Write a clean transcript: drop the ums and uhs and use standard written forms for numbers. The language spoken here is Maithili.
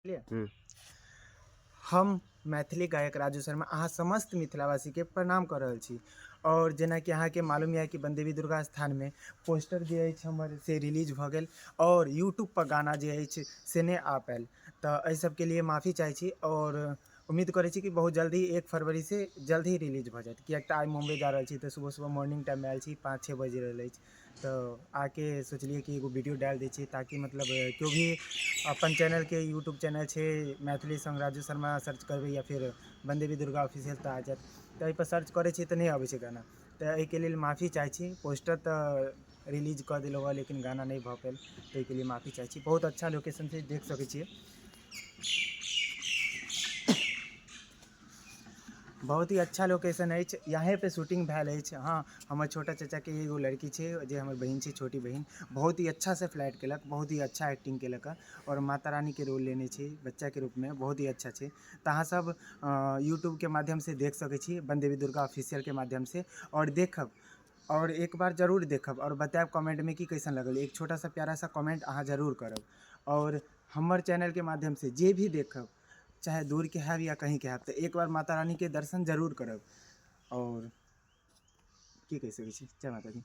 बुझलियै। हम मैथिली गायक राजू शर्मा अहाँ समस्त मिथिलावासीके प्रणाम कऽ रहल छी। आओर जेनाकि अहाँके मालूम यऽ कि बनदेवी दुर्गा स्थानमे पोस्टर जे अछि हमर से रिलीज भऽ गेल आओर यूट्यूबपर गाना जे अछि से नहि आ पायल, तऽ एहि सबके लिए माफी चाहै छी। आओर उम्मीद करै छी कि बहुत जल्दी 1 फरवरीसँ जल्द ही रिलीज भऽ जायत, किएक तऽ आइ मुम्बई जा रहल छी तऽ सुबह सुबह मॉर्निंग टाइममे आयल छी, 5-6 बजि रहल अछि। तऽ आके सोचलियै कि एगो वीडियो डालि दै छियै ताकि मतलब केओ भी अपन चैनलके यूट्यूब चैनल छै मैथिली सङ्ग राजू शर्मा सर्च करबै या फिर बनदेवी दुर्गा ऑफिशियल तऽ आ जायत। तऽ एहिपर सर्च करै छियै तऽ नहि अबै छै गाना, तऽ एहिके लेल माफी चाहै छी। पोस्टर तऽ रिलीज कऽ देलहुँ हँ लेकिन गाना नहि भऽ पायल, ताहिके लिए माफी चाहै छी। बहुत अच्छा लोकेशन छै, देख सकै छियै, बहुत ही अच्छा लोकेशन अछि। यहाँ पे शूटिंग भेल अछि। हँ, हमर छोटा चाचाके एगो लड़की छै जे हमर बहिन छै, छोटी बहिन, बहुत ही अच्छासँ फ्लाइट केलक, बहुत ही अच्छा एक्टिंग केलक आओर माता रानीके रोल लेने छै बच्चाके रूपमे, बहुत ही अच्छा छै। तऽ अहाँ सब यूट्यूबके माध्यमसँ देख सकै छी बनदेवी दुर्गा ऑफिशियलके माध्यमसँ, आओर देखब और एक बार जरूर देखब और बतायब कमेंटमे कि कैसन लगल। एक छोटा सा प्यारा सा कमेंट अहाँ जरूर करब। और हमर चैनलके माध्यमसँ जे भी देखब, चाहे दूरके हैब या कहीँके हैब, तऽ एक बार माता रानीके दर्शन जरूर करब। और की कहि सकै छी। जय माता दी।